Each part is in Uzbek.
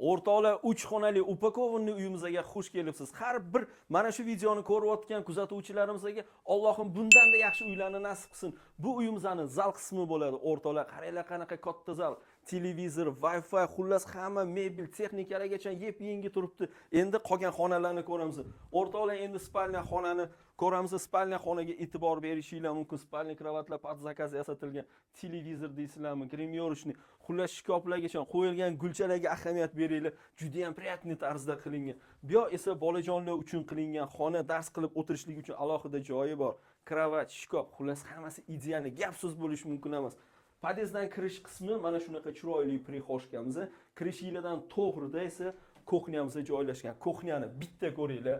O'rtoqlar, 3 xonali упакованный uyimizga xush kelibsiz. Har bir mana shu videoni ko'rayotgan kuzatuvchilarimizga Allohim bundan-da yaxshi uylarni nasib qilsin. Bu uyimizni zal qismi bo'ladi. O'rtoqlar, qaranglar, qanaqa katta zal. Televizor, Wi-Fi, xullas hamma mebel, texnikalargacha yep-yangi turibdi. Endi qolgan xonalarni ko'ramiz. O'rtoqlar, endi спальня xonani ko'ramiz. Спальня xonaga e'tibor berishinglar mumkin. Спальня кровать lar под заказ yasatilgan. Televizor deysizlarmi, гримёрочный, xullas shkaflargacha qo'yilgan gulchalarga ahamiyat beringlar. Juda ham приятный tarzda qilingan. Bu yoq esa bolajonlar uchun qilingan xona, dars qilib o'tirishlik uchun alohida joyi bor. Кровать, shkaf, xullas hammasi идеальный. Gap so'z bo'lishi mumkin emas. Podyezddan kirish qismi mana shunaqa chiroyli прихожка miz. Kirishinglardan to'g'rida esa кухня miz joylashgan. Кухня ni bitta ko'ringlar.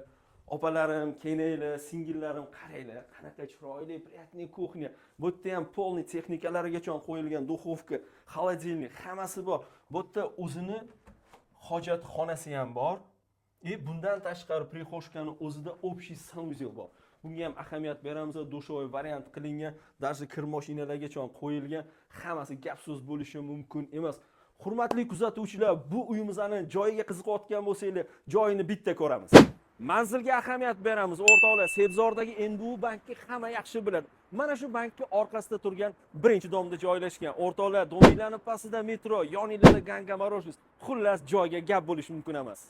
Opalarim, kelinglar, singillarim, qaranglar, qanaqa chiroyli, приятный кухня. Bu yerda ham полный texnikalarigacha qo'yilgan, духовка, холодильник, hammasi bor. Bu yerda o'zini hojatxonasi ham bor. И bundan tashqari прихожка ni o'zida общий санузел bor. Bunga ham ahamiyat beramiz. Душевой variant qilingan, даже kir mashinalargacha qo'yilgan. Hammasi gap so'z bo'lishi mumkin emas. Hurmatli kuzatuvchilar, bu uyimizni joyiga qiziqayotgan bo'lsanglar, joyini bitta ko'ramiz. Manzilga ahamiyat beramiz. O'rtoqlar, Sebzordagi NBU bankni hamma yaxshi biladi. Mana shu bankni orqasida turgan birinchi дом da joylashgan. O'rtoqlar, дом inglarning pastida metro, yoninglarda Ganga Moroshis. Xullas, joyga gap bo'lishi mumkin emas.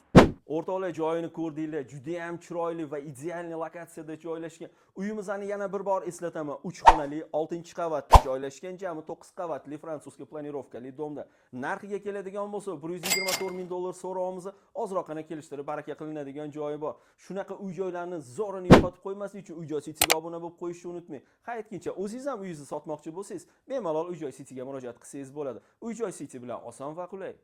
O'rtoqlar, joyini ko'rdinglar, juda ham chiroyli va идеальный lokatsiyada joylashgan. Uyimizni yana bir bor eslataman. 3 xonali, 6-qavatda joylashgan, jami 9 qavatli французский планировка li дом da. Narxiga keladigan bo'lsa, 124 ming dollar so'rovimiz, ozroqgina kelishtirib baraka qilinadigan joyi bor. Shunaqa uy joylarni zo'rini yo'qotib qo'ymaslik uchun Uy Joy Cityga obuna bo'lib qo'yishni unutmang. Ha, aytguncha, o'zingiz ham uyingizni sotmoqchi bo'lsangiz, bemalol Uy Joy Cityga murojaat qilsangiz bo'ladi. Uy Joy City bilan oson va qulay.